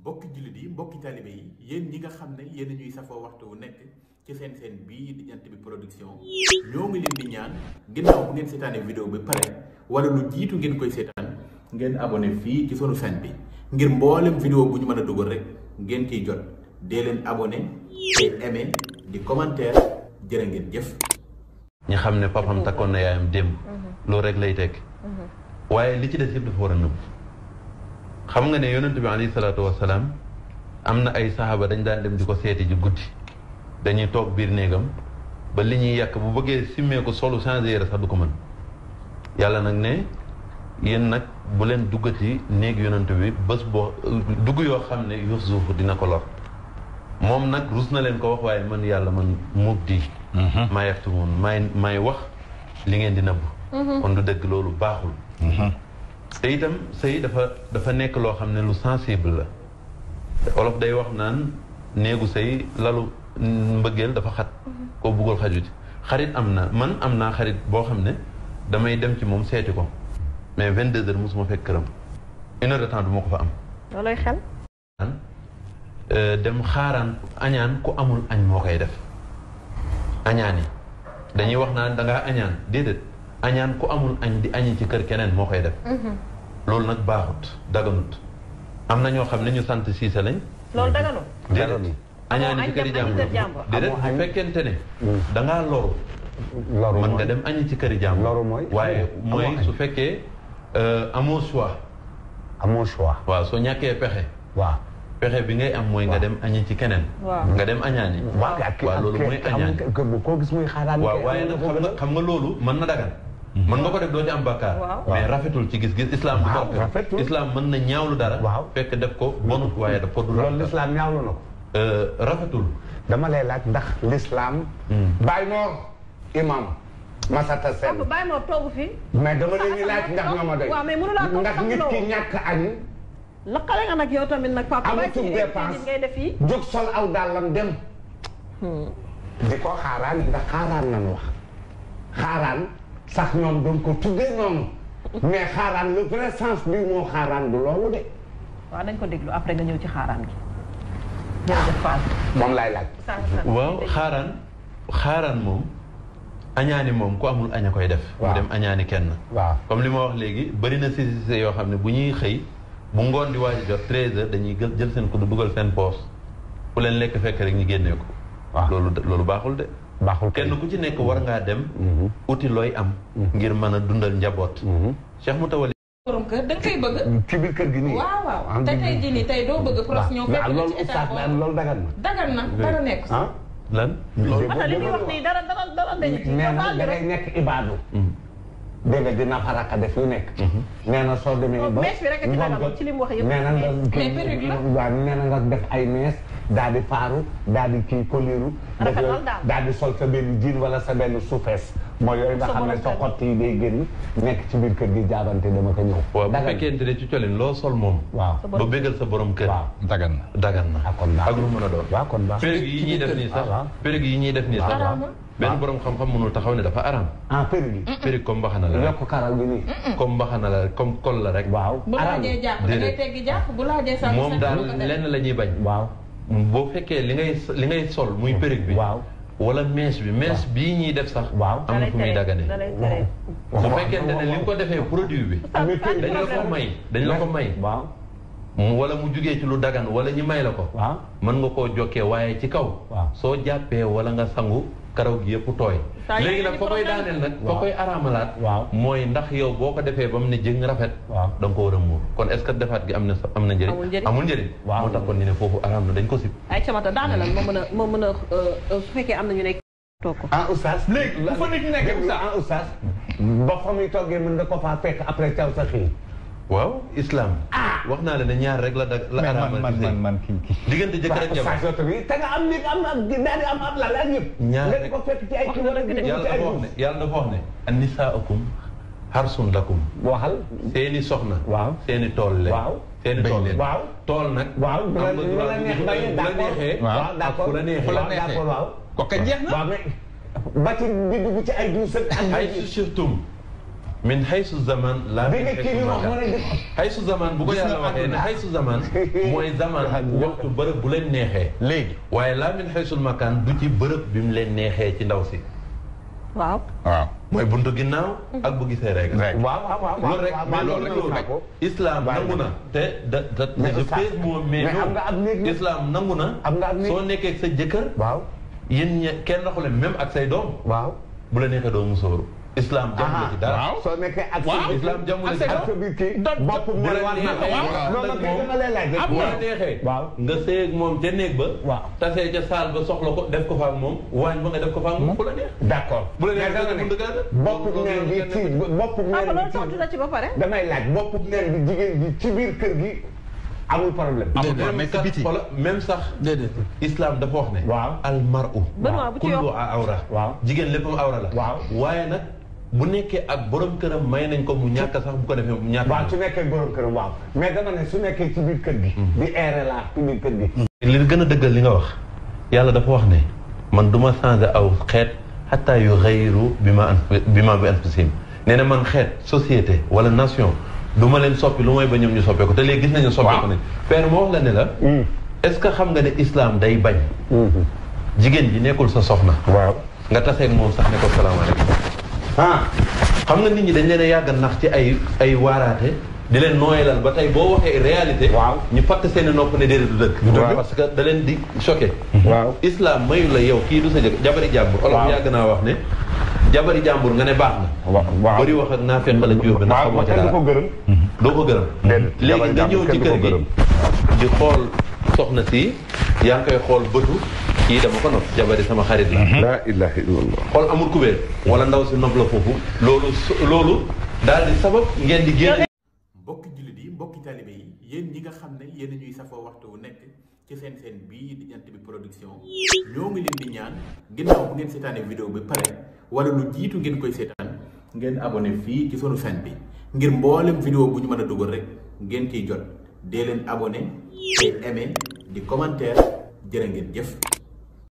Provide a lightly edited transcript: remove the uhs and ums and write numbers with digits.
mbokki jullit yi mbokki taalibe yi yéen ñi nga xam ne yéen ñuy safoo waxtu wu nekk ci seen bii di Jant Bi Production ñoo ngi leen di ñaan ginnaaw bu ngeen seetaanee vidéo bi pare wala lu jiitu ngeen koy seetaan ngeen abonné fii ci sunu chaîne bi ngir mboolem vidéo bu ñu mën a dugal rek ngeen ciy jot dee leen abonné te aimé di commentaire jërë ngeen jëf. ñu xam ne papam takkoon na yaayam démb loolu rek lay tekk waaye li ci des yëpp dafa war a nëbb xam nga ne yonent bi alayhi salaatu wasalaam am na ay saxaaba dañ daan dem di ko seeti ji guddi dañuy toog biir néegam ba li ñuy yàq bu bëggee simmee ko solu changé yére sax du ko mën yàlla nag ne yéen nag bu leen duggati néeg yonent bi bés boo dugg yoo xam ne yuux suuf dina ko lor moom nag rus na leen ko wax waaye man yàlla man mub di maa yaxtu moon maay wax li ngeen di nëbb kon du dëgg loolu baaxul te itam sëy dafa nekk loo xam ne lu sensible la olof day wax naan néegu sëy lalu mbëggeel dafa xat koo bëggul xaju ci xarit am na man am naa xarit boo xam ne damay dem ci moom seeti ko mais 22 heures mosuma fekk këram 1 heure de temps du ma ko fa am loolooy xel dem xaaraan añaan ku amul añ moo koy def añaan yi dañuy wax naan dangaa añaan déedéet añaan ku amul añ di añi ci kër keneen moo koy def loolu nag baaxut daganut am na ñoo xam ne ñu sant siise lañ loolu daganut déedéet añaani ci këri jàmbur déedéet bu fekkente ne dangaa loru mën nga dem añi ci këri jàmbur waaye mooy su fekkee amoo choix waaw soo ñàkkee pexe waaw pexe bi ngay am mooy nga dem añi ci keneen nga dem añaani waaw loolu mooy añaani koo gis muy xaaraan waaw waaye nag xam nga loolu mën na dagan mën nga ko def doo ci am bàkkaar mais rafetul ci gis-gis islam du ko islam mën na ñaawlu dara fekk def ko bonut waaye daf ko du loolu l'islam ñaawlu na ko rafetul dama lay laaj ndax l'islam Baye Mor imam Masata Sène Baye Mor toogu fi mais dama leen di laaj ndax ñoo ma doy ndax nit ki ñàkk añ laqale nga nag yow tamit nag papa amatul dépense ngay def yi jóg sol aw dàllam dem di ko xaaraan ndax xaaraan nañu wax xaaraan sax ñoom doon ko tuddee noonu mais xaaraan le vrai sens bi moo xaaraan du loolu de waaw dañ ko déglu après nga ñëw ci xaaraan gi jërëjëf Fall moom laay laaj waaw xaaraan moom añaani moom ku amul aña koy def mu dem añaani kenn waaw comme li ma wax léegi bëri na si yoo xam ne bu ñuy xëy bu ngoon di waaj a jot 13 heures dañuy jël seen kuddu dugal seen poos fu leen lekk fekk rek ñu génnee ko loolu baaxul de baaxul kenn ku ci nekk war ngaa dem uti looy am ngir mën a dundal njaboot Cheikh Moutawalli borom kër da nga koy bëgg ci biir kër gi nii waaw te tey jii nii tey doo bëgg prof ñoo fekk loolu ustaas loolu dagan na dara nekk lan loolu li ñuy wax nii dara dañu ci nee na da ngay nekk ibaadu dégg nga dina faraka def lu nekk nee na soo demee ba mees bi rek ci dagal ci li mu wax yëpp nee na nga nee na nga def ay mees daal di faaru daal di kii koliru def yooyu daal di sol sa benn jiin wala sa benn suufees mooy yooyu nga xam ne sa xott yi day génn nekk ci biir kër gi jaabante dama ko ñëw waaw bu fekkente ne ci colin loo sol moom waaw ba bégal sa borom kër dagan na ak lu mën a doon waaw kon baax périg yi ñuy def nii sax périg yi ñuy def nii sax benn borom xam-xam mënul taxaw ne dafa araam périg yi périg comme mbaxana la yokk karal bi nii comme mbaxana la comme kol la rek waaw bu laajee jàpp da ngay teggi jàpp bu laajee sax moom daal lenn la ñuy bañ waaw boo fekkee li ngay sol muy périg bi waaw wala mees bii ñuy def sax am na fu muy dagane bu fekkente ne li nga ko defee produit bi dañ la ko may waaw wala mu jugee ci lu dagan wala ñu may la ko mën nga koo jokkee waaye ci kaw soo jàppee wala nga sangu karaw gi yëpp tooy léegi nag fa koy daaneel nag fa koy araamalaat mooy ndax yow boo ko defee ba mu ne jëng rafet da nga ko war a muur kon est-ce que defaat gi am na njëriñ amul njëriñ moo tax kon ni ne foofu araam na dañ ko sib ay camata daanelal moo mën a su fekkee am na ñu nekk toog ko oustaz léegi bu fa nit nekk oustaz ba fa muy toggee mën nga ko faa fekk après caw sa xii waaw islam wax naa la ne ñaar rek la araamal man kii diggante jëkkër ak jabar te nga am nit am daal di am ab lal ak ñëpp ñaar nga di ko fekk ci ay kii wala yàlla dafa wax ne an-nisaa'ukum harsun lakum waxal seeni soxna seeni tool leen seeni tool leen tool nag bu la neexee fu la neexee waaw ko ka jeex na ba ci di dugg ci ay duus ak ay surtout min haysu zaman laa min haysu makaan haysu zaman bu ko yàlla waxee ne haysu zaman mooy zaman waxtu bërëb bu leen neexee léegi waaye laa min haysul makaan du ci bërëb bi mu leen neexee ci ndaw si waaw mooy buntu ginnaaw ak bu gisee rek waaw loolu rek mais loolu rek islam nangu na te je pèse mon mais islam nangu na soo nekkee ak sa jëkkër yéen kenn raxu leen même ak say doom bu la neexee doo musóoru islam jàmm la ci dara soo nekkee ak islam jàmm la ci dara bopp bu la neexee nga sëy ak moom ca néeg ba tasee ca saal ba soxla ko def ko fa ak moom waañ ba nga def ko fa ak moom bu la neex d'accord bu la neex nga ne bopp neen bi ci bopp neen bi tontu la ci ba pare damay laaj bopp neen bi jigéen bi ci biir kër gi amul problème même sax islam dafa wax ne al mar'u kullu awra jigéen léppam awra la waaye nag bu nekkee ak borom këram may nañ ko mu ñàkk sax bu ko defee mu ñàkk su nekkee borom këram mais dama ne su nekkee ci biir kër gi di aéré la ci biir kër gi li gën a dëggal li nga wax yàlla dafa wax ne man du ma changé aw xeet xataa yu xayru bi ma bi anfusihim nee na man xeet société wala nation du ma leen soppi lu mooy ba ñoom ñu soppeeku te léegi gis nañu soppeeku nañ père moo wax la ne la est-ce que xam nga ne islam day bañ jigéen ji nekkul sa soxna nga taseeg moom sax ne ko salaamaaleykum xam nga nit ñi dañ leen a yàgg nax ci ay waaraate di leen nooyalal ba tey boo waxee réalité ñu fatt seeni nopp ne déedéet du dëkk parce que da leen di choqué islam mayu la yow kii du sa jëkk jabari jàmbur olof yàgg naa wax ne jabari jàmbur nga ne baax na bari wax ak naa fekk la ci yóbbu ndax xamoo ci dara doo ko gërëm léegi nga ñëw ci kër gi di xool soxna si yaa ngi koy xool bëtu kii dama ko nopp jabari sama xarit la la ilaha illallah xool amul kubéer wala ndaw si nopp la foofu loolu daal di sabab ngeen di génn mbokki jullit yi mbokki talibé yi yéen ñi nga xam ne yéen ñuy safoo waxtu wu nekk ci seen bii di Jant Bi Production ñoo ngi leen di ñaan ginnaaw bu ngeen seetaanee vidéo bi pare wala lu jiitu ngeen koy seetaan ngeen abonné fii ci sunu chaîne bi ngir mboolem vidéo bu ñu mën a dugal rek ngeen ciy jot dee leen abonné te aimé di commentaire jërë ngeen jëf